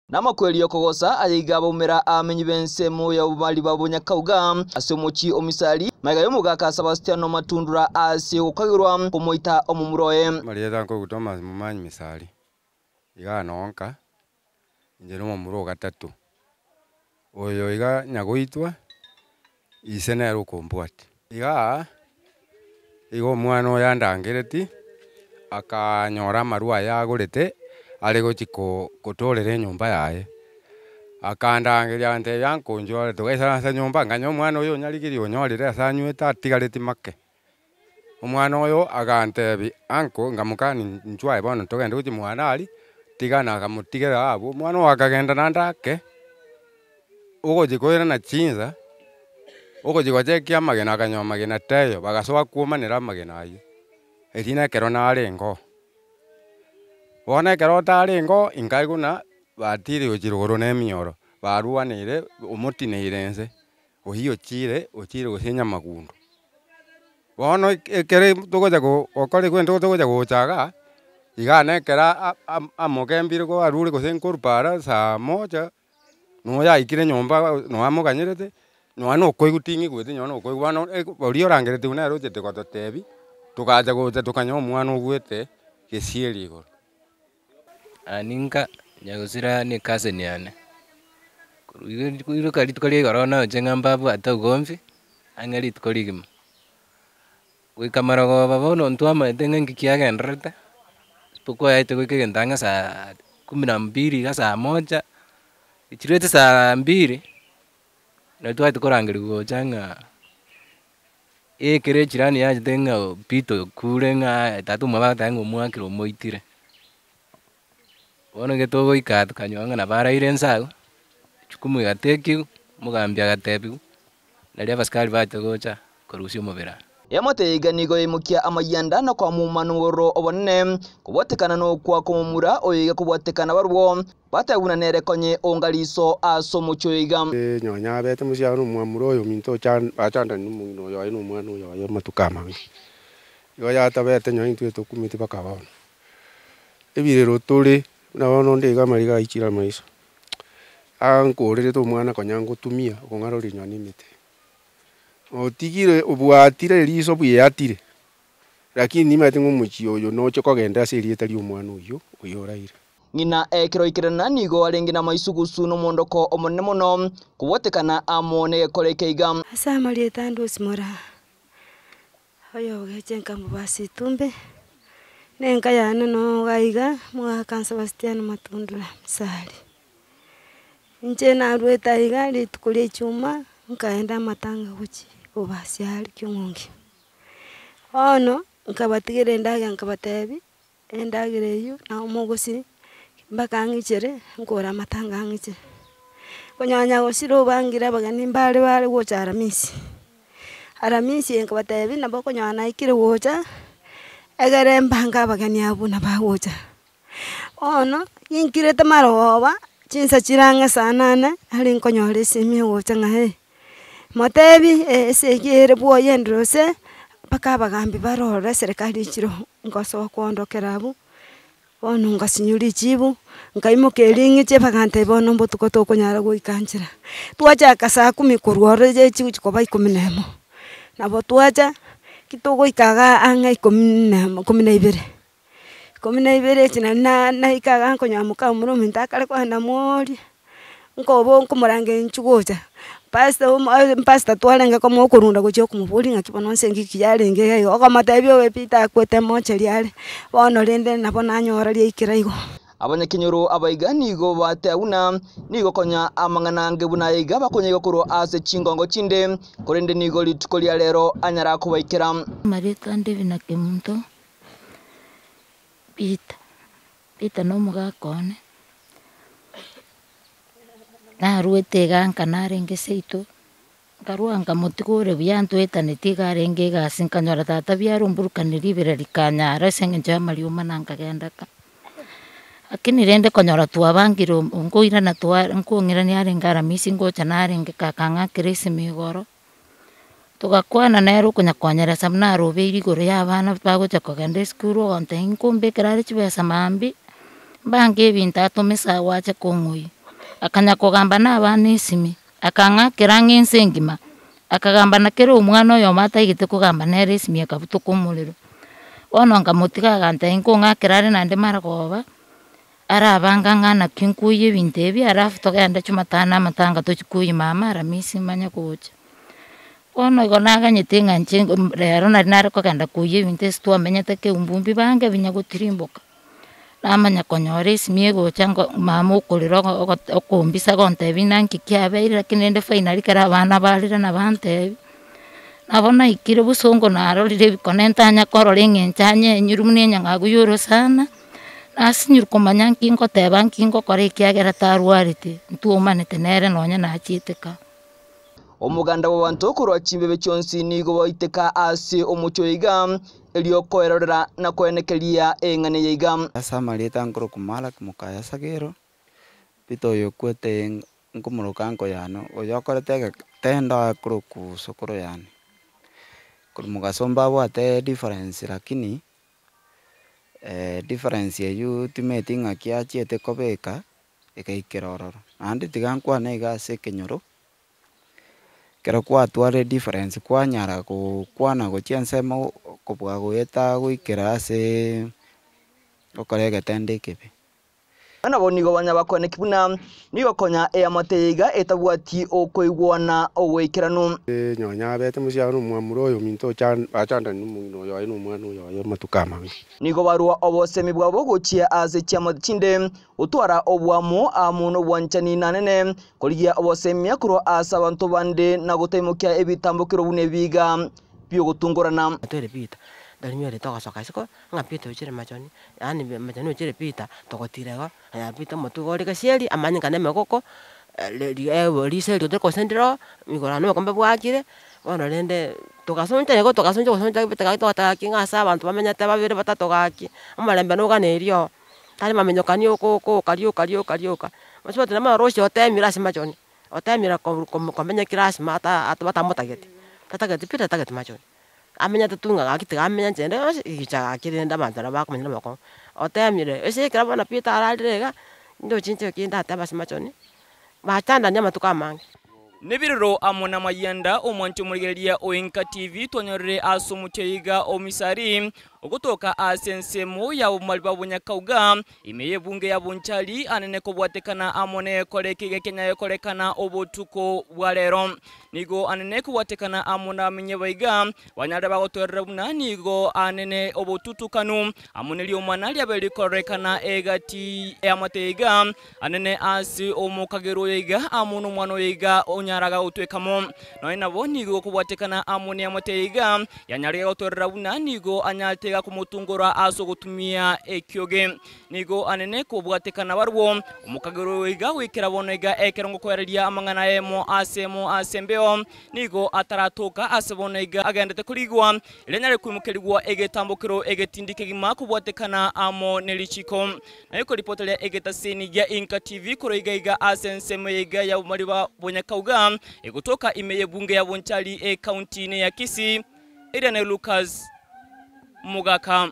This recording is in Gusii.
Namakweri y'okogosa ayaiga abaumera abamenyi b'ensemo ya obomari ba Bonyakauga ase omochie o Misari, magega y'omogaka Sebastiano Matundura ase ogokagerwa komoita omomura oye. Amarieta nkoigwa Thomas Momanyi Misari, igaa nonka, inche na omomura o gatato. Oyo iga nyagoitwa, ise nere okombwatia. Igaa, igo omwana oyo andangereti, akanyora amarwa aye agorete, are gochi ko kotorera enyomba yaye. Akandangeria agantebia uncle inchuo ore togaisaransa nyomba, nkanyora omwana oyo onyarigirie onyorire ase anywete atigareti make. Omwana oyo agantebia uncle, nkamokani inchuo aye bono togende gochia mwane aria, tiga nakamotigera abwo, omwana oyo akagenda naende ake, ogochia koirana chinsa, ogochia gochekia amagena akanyora magena taiyo, bagasoa kwomanera amagena aywo, erio na ekero narenge oo. Bono ekero otarenge oo, inkaigwa buna batire gochia rogoro na emioro, barwaneire omotineire nse, oywo ochire ochire gose nyamagundo. Bono ekere togocha gokora egento togocha gocha igaa, igaa na ekero amogembire ko arure gose nkorwa para saa moja, noyo aikire nyomba noyo amoganyerete, nonya na okoigwa ting'igweti nonya na okoigwa bono oria orangeretigwe nere ochete gototebia, togacha gocha tokanyora omwana ogwete gesieri igoro. Ninka nyagosira ne ecousin yane, korwa rituko ria igoro naoche ng'a mbabwate ugomvi, ang'e rituko rigima. Goika marogoba bono ntwamaete ng'a inki kiagendererete, isipokuwa yaete goika egento ang'e saa kumi na mbili iga saa moja, echiroche saa mbili, nari twaete korangeriwa gocha ng'a ekere echirani yachete ng'a Peter okure ng'a tata omwabo agateba ng'a omwakire omoitire. Bono ekero togoika tokanyora ng'a nabo araire inse abwo, jukumu egatekiwa, omogambi agatebiwa, nario abasikari bachete gocha korusia omobere aa. Eamate eyeiga nigo yaimokia amayianda na koamuma nobororo obonene, kobwatekana nokwa kw'omomura oyoiga kobwatekana barabwo, bateba buna nere konye onga riiso ase omochie oyoiga. Nonya abete mosiabano na omwamura oyo ominto achandani na omong'ina oyo aye na omwana oyo aye amatuko amange. Igo yatabete nonya intwe tokumeti mpaka bono. Ebirero tore, buna bono onde iga amariga aichire amaiso, ankorerete omwana konya ngotumia okong'aroria nonya na emete. Otigire obwatire eriso bweatire, lakini nimanyete ng'a omochie oyo noche kogenda ase erieta ria omwana oyio, oyio oraire. Ng'ina ekero aikerana nigo arenge namaisugusu nomondoko omonene mono, kobwatekana amo negekora eke iga. Ase amarieta ande osimora, oyogecha enka mobasi itumbe, na enka yane noo iga iga, mogaka Sebastiano Matundura Misari. Inche narwete aiga rituko ria ichuma, nkaenda amatanga gochia bobasi aria Kiong'ongi. Bono, nkabatigera endagera nkabatebia, endagera eywo nabo mogosi mpaka ang'ichere, nkore amatanga ang'ichere. Konyanya gosira obangire abageni mbare bare gocha aramisi, aramisi eye nkabatebia nabo okonyora naikire gocha, egere mbange abageni abwo buna bagocha. Bono, ninkirete marogoba, chinsa chire ang'e saa nane, nari nkonyora esimi egocha ng'a eh, motebi esegi ere bwoye endire gose, mpaka abagambi bare ororo eserekari echire oo, ngosoa koondokera abwo, bono ngasinywa richibu, nkaimoka ering'iche bagantebia bono mbotuko tokonyara goika nchera. Twachaka saa kumi korwa ororo echigochi koba ikomi na emo, nabo twacha, ki togoika igaa ang'e ikomi na emo ikomi na ibere. Ikomi na ibere echi nari na naika iga nkonyora moka omoro ominto akare kogenda moria, nkobo nkomorangeria inchuo gocha, pastor omo pastor twarenge komo okorunda gochia okomoboria ng'aki bono nse ng'iki yarenge iga igo, okomotebia obe Peter akwete mocheri are, bono rende nabo nanyora riaikera igo. Abanyakenyoro abaiga nigo bateba buna nigo konya amang'ana ange buna aya iga bakonyaiga korwa ase chingongo chinde, korende nigo rituko ria rero anyara kobaikera. Amarieta ande buna Kemunto, Peter, Peter na omogaka one, narwete iga nka narenge seito, nkarwa nkamotiga ore buya ntwetaneti iga arenge egasi nkanyora tata biara omburukani ribera rikanyara ase eng'encho ya amariomana nkagenda ka. Lakini rende konyora twabangire nkoirana twa nkong'irania arenge aramisi ngocha narenge kaka ng'akere esimi igoro. Togakwana nere okonya konyeresa buna arobeire igoro ya abana bagocha kogenda esukuru ogontebia nkombekera are chibesa mambia, mbange ebinto atome sawa ache kong'oyia. Akanya kogamba na abana esimi, akang'akera ang'e ense engima, akagamba na kera omwana oyomo ataigete kogamba nere esimi akabutoka omorero. Bono nkamotiga agantebia nkong'akera are naende maragoba, arabanga ng'a naki nkoiywa ebinto ebi alafu togende jumatano amatanga tochi koiywa mama aramisi manye gocha. Bono igo naganyete ng'a inche rero nari nare kogenda koiywa ebinto ase twamenyete keumbu mbibange binyagotirimboka. Namanya konyora esimi egocha ngo mama okorera ogo ogo okombisa gontebia ng'a nki kiabeire lakini rende finally ekero abana barire nabantebi, nabo naikire bosongo narorire ebikone ntanya korora eng'encho anyenyirwe buna enyang'au ya orosana, nasinyirwe komanya nki ngoteba nki ngokora ekiagera tarwarete, ntwomanete nere nonye nachiete ka. Omoganda bw'abanto korwa chimbebe chionsi nigo baiteka ase omochie oyo iga, erio koerorera na koenekeria eng'ana eye iga. Ase amarieta nkorokwa Malaki mokaya Sagero, Peter oyo okwete nkomoroka uncle yane, oyo okorete egetendo akorokwa sokoro yane. Korwa mogaso mbabwate difference lakini, difference eywo timanyeti ng'aki achiete kobeka, egaikera ororo. Naende tiga nkwane iga ase ekenyoro. Ekero kwatwarire difference kwanyara gokwana gochia ensemo kobua goeta goikera aseee gokora egetendo ekebe. Nabo nigo banya bakoeneki buna nigo konya eamate eye iga etabwati okoigwana ogoikeranu. Nonya abete mosiabano omwamura oyo ominto achandani nomong'ina oyo aye na omwana oyo oye amatuko amange. Nigo barua obosemi bwabo gochia ase chiamate chinde, gotwara oboamo amo nobwanchani nanene, korigia obosemia korwa ase abanto bande na gotaimokia ebitambokero buna ebiiga bi'ogotungorana. Toire Peter, ndarinyorete ogosoka isiko, ng'a Peter ochire machoni, yaani machoni ochire Peter, togotira igo, aya Peter omotwe iga ore gesieri, amanyinga na emegoko, riso erio tore ndire oo, igoro na obokombe bwakire, bono rende togasoncha igo togasoncha gosoncha Peter gaki togoteba gaki ng'a ase abanto bamenyete babere batato gaki, omorembe noganeiri oo, tari maminyokani oka oka oka rioka rioka rioka. Mosubati namororo otemire ase machoni, otemire ko- komo komenya kirasi mata batamotageti, tatageti pi tatageti machoni. Amenyete tu ng'a gaki tiga amenye inche ende yonsi, egicha gaki rende abanto nabo bakomenya na obokong'u. Otemire, ase ekero bono Peter ararire iga, ndoche inche ki ndatebe ase machoni, bachandani amatuko amange. Nebirero amo namayianda, omwancho omorigereria o Enka TV twanyorire ase omochie oiga o Misari, ogotoka ase ensemo ya obomari bwa Bonyakauga, ime y'ebunge ya Bonchari, anene kobwatekana amo negekore eke gekenyaye korekana obotuko bwa rero. Nigo anene kobwatekana amo nabamenyi baiga, banyare bagotwerera buna nigo anene obotutukanu amo neriomana riabe rikororekana egati y'amate iga, anene ase omokagera oyo iga amo nomwana oyo iga onyaraga gotwekamo. Nonya nabo nigo gokobwatekana amo neamate iga, yanyarire gotwerera buna nigo anyarete iga komotungora ase ogotumia ekioge. Nigo anene kobwatekana barabwo, omokagera oyo iga goikera bono iga ekero ngokoereria amang'ana ayemo ase emo ase embeo, nigo ataratoka ase bono iga agendete korigwa, erio anyare koimokerigwa egetambokero egetindi kegima kobwatekana amo ne richiko. Naye koripoteria egetaseni gia Inka TV korwa iga iga ase ensemo ya iga ya Bomariba Bonyakauga, egotoka ime y'ebunge ya Bonchari ekaunti-inĩ ya Kisii, eria ne Lucas Mogaka.